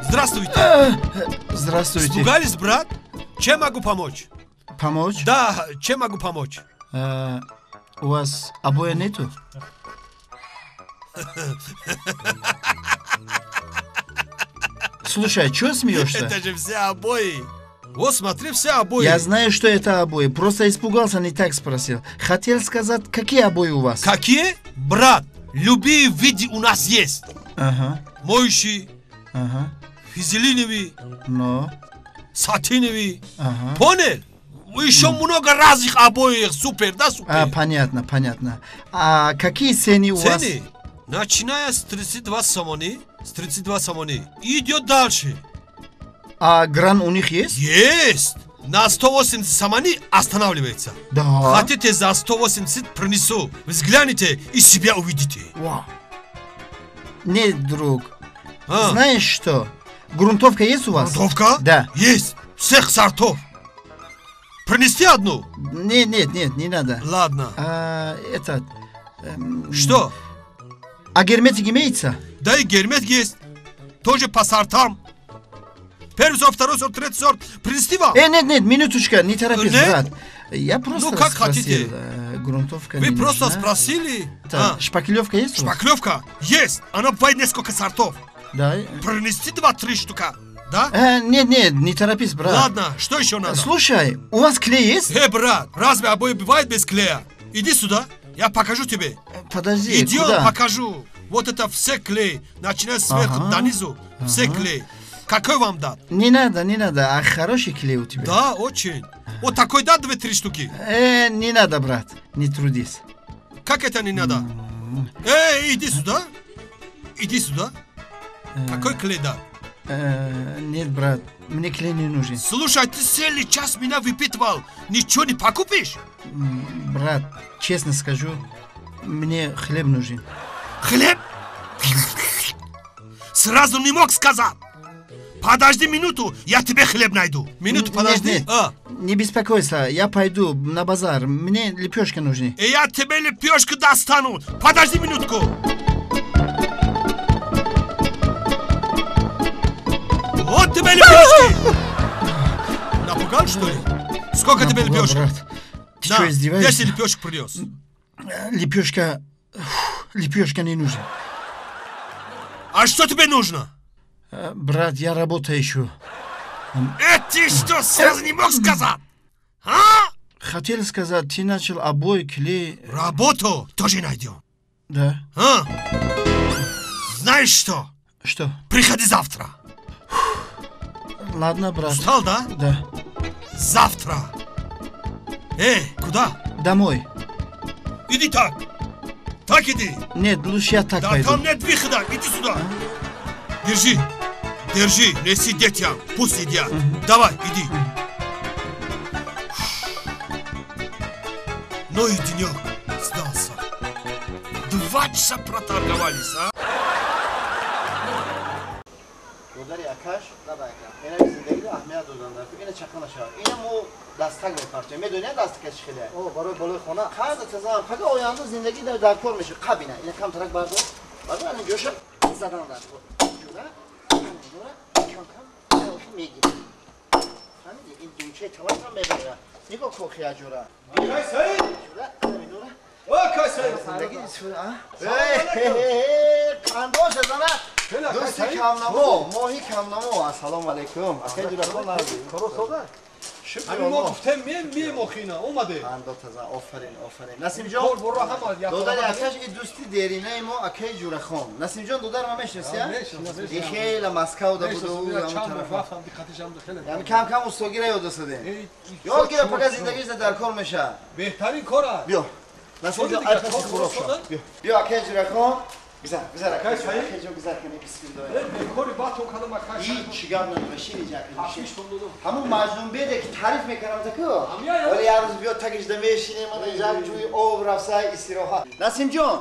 Здравствуйте. Здравствуйте. Испугались, брат? Чем могу помочь? Помочь? Да, чем могу помочь? У вас обои нету? Слушай, чё смеешься? Это же все обои. Вот смотри, все обои. Я знаю, что это обои. Просто испугался, не так спросил. Хотел сказать, какие обои у вас? Какие? Брат, любые виды у нас есть. Ага. Моющие. Ага. Физелиновый. Но. Сатиновый. Ага. Понял? Еще много разных обоев. Супер, да, супер? А, понятно, понятно. А какие цены у вас? Цены? Начиная с 32 сомони, с 32 сомони, идет дальше. А гран у них есть? Есть! На 180 сомони останавливается. Да. Хотите, за 180 принесу. Взгляните и себя увидите. Вау. Нет, друг. А? Знаешь что? Грунтовка есть у вас? Грунтовка? Да. Есть. Всех сортов. Принести одну? Нет, нет, нет, не надо. Ладно. А, этот... Что? А герметик имеется? Да, и герметик есть. Тоже по сортам. Первый сорт, второй сорт, третий сорт. Принести вам? Нет, нет, минуточка, не торопись, нет? Брат. Я просто ну, как спросил, хотите. Грунтовка Вы не просто нужна. Спросили. Да. А. Шпаклевка есть у вас? Шпаклевка есть. Она бывает несколько сортов. Да. Принести 2-3 штука, да? Нет, нет, не торопись, брат. Ладно, что еще надо? Слушай, у вас клей есть? Брат, разве обои бывает без клея? Иди сюда, я покажу тебе. Подожди, идем, куда? Покажу. Вот это все клей, начиная сверху ага. до низу, все клей. Какой вам дать? Не надо, не надо, а хороший клей у тебя. Да, очень. Вот такой дать 2-3 штуки? Не надо, брат, не трудись. Как это не надо? Иди сюда, иди сюда. Какой клей дать? Нет, брат, мне клей не нужен. Слушай, ты целый час меня выпитывал, ничего не покупишь? Брат, честно скажу, мне хлеб нужен. Хлеб? Сразу не мог сказать. Подожди минуту, я тебе хлеб найду. Минуту подожди. Нет, нет. А. Не беспокойся, я пойду на базар, мне лепешка нужны. И я тебе лепешку достану. Подожди минутку. Вот тебе лепешки. Напугал, что ли? Сколько тебе лепешек? Брат. Ты что, издеваешься? 10 лепешек принес. Лепешка... Лепешка не нужна. А что тебе нужно? Брат, я работаю еще. Ты что, сразу не мог сказать? А? Хотел сказать, ты начал обои, клей... Работу тоже найдем. Да. А? Знаешь что? Что? Приходи завтра. Ладно, брат. Устал, да? Да. Завтра. Эй, куда? Домой. Иди так. Так иди. Нет, лучше я так да пойду. Да там нет выхода. Иди сюда. А? Держи. Держи. Неси детям. Пусть едят. Давай, иди. Ну и денек сдался. 2 часа проторговались, а? Додари акаш, давай ака. Ина зиндагиро аҳамият додан дар ина чақа нашавад. Ина мо дастак мепартоем. Медонӣ дастака чӣ хеле? О, барои болои хона қарза тазан. Пага оянда зиндагӣ дар кор мешавад. Қабина. Ина камтарак бардор. Бардор ана ҷоша задан дар кор. Ҷура, ҷура, кам кам мегирӣ. Фаҳмидӣ? Ин думчаи таварам мебарад. Нигоҳ кун хия ҷура. Акай Саид! Ҷура, ана Акай Саид! Зиндагӣ а? Қандош зана. Дӯсти камнамо, моҳи камнамо. Ассалому алайкум. Акай Ҷурахон назди. Коро сода? Шукр Ҳамин мо гуфтем мием охина, омаде. Қандо таза, офарин, офарин. Насимҷон, Кор боро ҳама як додари акаш и дӯсти деринаи мо акай Ҷурахон. Насимҷон додар ма мешиноси, а? И хела Москва да буду, ҳамон тарафа. Яъне кам кам устогира ёд досадем. Ёд гира, пага зиндагиш дар кор меша. Беҳтарин кор аст. Биё. Насимҷон, ай паси хӯрок шав. Биё. Биё акай Ҷурахон. Гузар, гузар, акай хеҷо гузар кани, бисмиллоҳ. Бекори батон кардам, акай. Ҳеҷ чӣ гап надора, шини ҷака. Ҳамун Маҷнун беде ки таъриф мекардам таку. Вале як рӯз биё тагишда мешинем, ана як ҷӯи об рафса истироҳат. Насимҷон,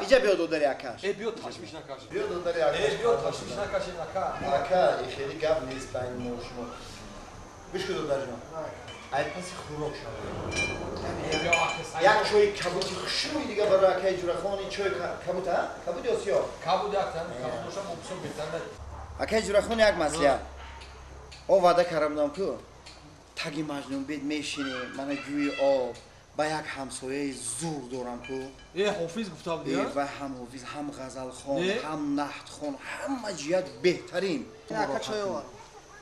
иҷа биё додари акаш. Э, биё ташвиш накаш. Биё додари акаш. Э, биё ташвиш накашед, ака. Ака, хеле гап нест байни мо шумо. Гӯш кун додарҷон. Ай паси хӯрок шава. Як чойи кабути хушрӯи дига барои акаи Ҷурахон, ин чой кабут, а? Кабут ё сиёҳ? Кабут як тан, кабут бошам, бисёр беҳтар. Акаи Ҷурахон як маслиҳат. О ваъда карда будам ку таги Маҷнун бед мешинем, мана ҷӯи об, ба як ҳамсояи зур дорам ку. Э, ҳофиз гуфта будӣ? Э, ва ҳам ҳофиз, ҳам ғазалхон, ҳам наҳтхон, ҳама ҷиҳат беҳтарин. Ака чой овар.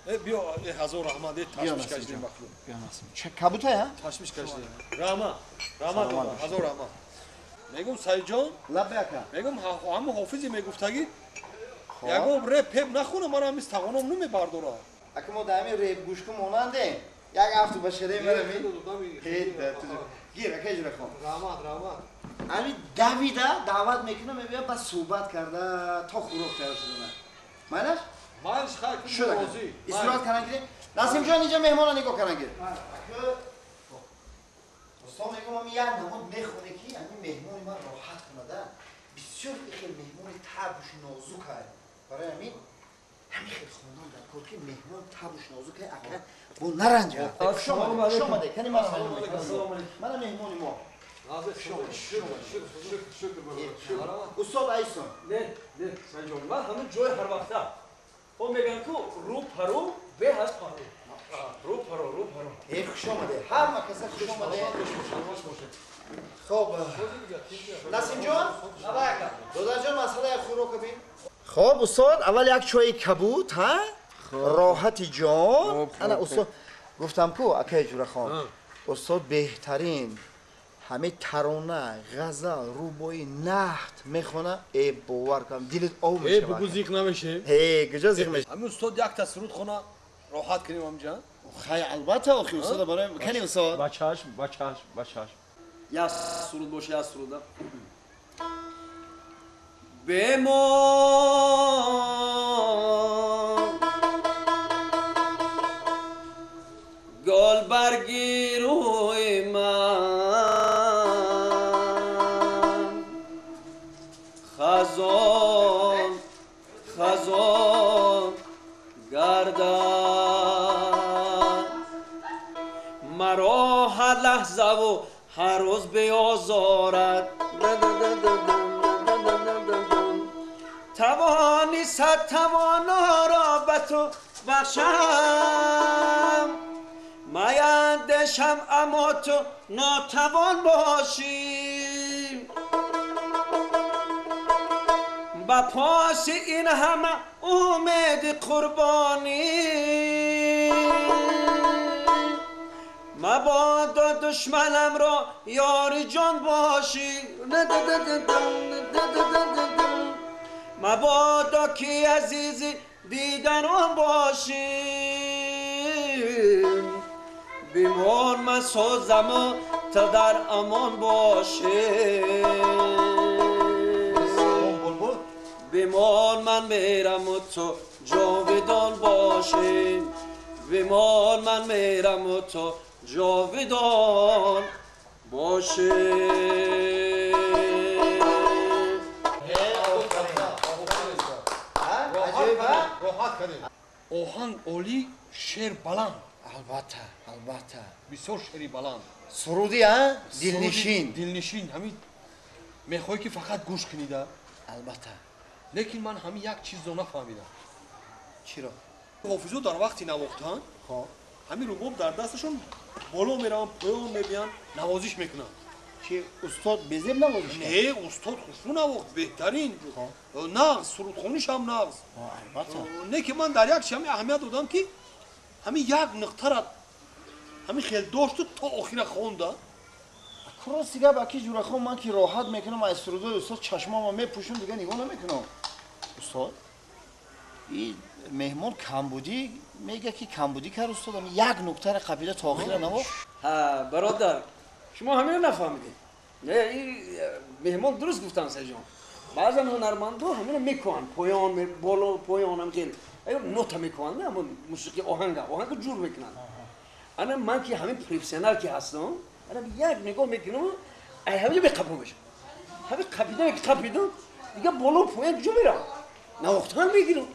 Э, биё, э, ҳазор раҳмат, э, ташвиш кашидем бахлу. Биё Насим. Ча кабута, я? Ташвиш кашидем. Раҳмат, раҳмат, ҳазор раҳмат. Мегум Саидҷон? Лаббай ака. Мегум ҳамун ҳофизе мегуфтагӣ, ягон реп пеп нахона, мара ҳамин стағоном намебардора. Ака мо дар ҳамин реп гӯшку монандем. Як ҳафту ба шере меравем. Гир, ака Ҷурахон. Раҳмат, раҳмат. Ҳамин давида даъват мекунам, мебиям ба суҳбат карда то хӯрок тайёр шудана. Майлаш? Майлаш, хай, шуд. Истироҳат кардан гирем. Насимҷон, инҷа меҳмона нигоҳ кардан гир. Устод мегӯм, ҳамин як намуд мехоне ки ҳамин меҳмони ман роҳат кунада. Бисёр хел меҳмони табуш нозук ай. Барои ҳамин ҳамин хел хондан дар кор ки меҳмон табуш нозук ай, ака бо наранҷа. Хуш омадед, хуш омадед. Кани ман мана меҳмони мо. Устод Айсон. Не, не, Саидҷон, ман ҳамин ҷои ҳар вақта. О мегӯям ку рӯ пару беҳ аз пару. Рӯ пару, рӯ пару. Э, хуш омадед. Ҳама каса хуш омадед. Хоб, Насимҷон? Додарҷон, масъалаи хӯрока бин. Хоб, устод, аввал як чойи кабут, ҳа? Роҳати ҷон. Ана устод, гуфтам ку, акаи Ҷурахон, устод беҳтарин ҳамин тарона, ғазал, рубоӣ, наҳт мехона. Э, бовар кунам, дилат об мешавад. Э, бугу зиқ намешем. Э, куҷо зиқ мешем? Ҳамин устод якта суруд хона, роҳат кунем ҳамҷа. Хай, албатта, охи устод барои кани устод. Ба чашм, ба чашм, ба чашм. Як суруд боша, як суруда. Бемон гулбарги рӯи ман хазон хазон гардад, маро ҳар лаҳзаву ҳар рӯз биозорад. Тавони сад тавоноро ба ту бахшам, маяндешам аммо ту нотавон бошӣ. Ба поси ин ҳама умеди қурбонӣ, мабодо душманамро ёри ҷон бошӣ. Мабодо ки азизи дидарон бошӣ. Бимон ман созаму то дар амон бошӣ. Бимон ман мераму ту ҷовидон бошӣ. Бимон ман мераму ту ҷовидон бошӣ. Роҳат кардем. Оҳанг олӣ, шеър баланд. Албатта, албатта. Бисёр шеъри баланд. Суруди, а? Дилнишин. Дилнишин. Ҳамин мехоҳӣ ки фақат гӯш кунида. Албатта. Лекин ман ҳамин як чизро нафаҳмидам. Чиро? Ҳофизо дар вақти навохтан, ҳамин рубоб дар дасташон боло мераванд, поён мебиёнд, навозиш мекунанд. Чи устод безеб навозиш кард? Не, устод хушрӯ навохт, беҳтарин. Нағз, сурудхониш ҳам нағз. Албатта. Не ки ман дар як чи ҳамин аҳамият додам ки ҳамин як нуқтара ҳамин хел дошту то охира хонда. Рости гап, аки Ҷурахон, ман ки роҳат мекунам аз сурудои устод, чашмамро мепӯшам, дига нигоҳ намекунам. Устод, ин меҳмон камбудӣ мега ки камбудӣ кард устод, ҳамин як нуқтара қапида то охира навохт. Ҳа, бародар, шумо ҳаминро нафаҳмидед. Не, ин меҳмон дуруст гуфтан, Саидҷон. Баъзан ҳунармандо ҳамина мекунанд, поён, боло, поён ҳам хел. Нота мекунанд, ҳамон мусиқи оҳанга, оҳанга ҷур мекунанд. Ана ман ки ҳамин профессионал ки ҳастам, ана як нигоҳ мекунам, ай ҳамин меқапам мешавам. Ҳамин қапидан ки қапидам, дига боло поён ҷо меравам. Навохтан мегирам.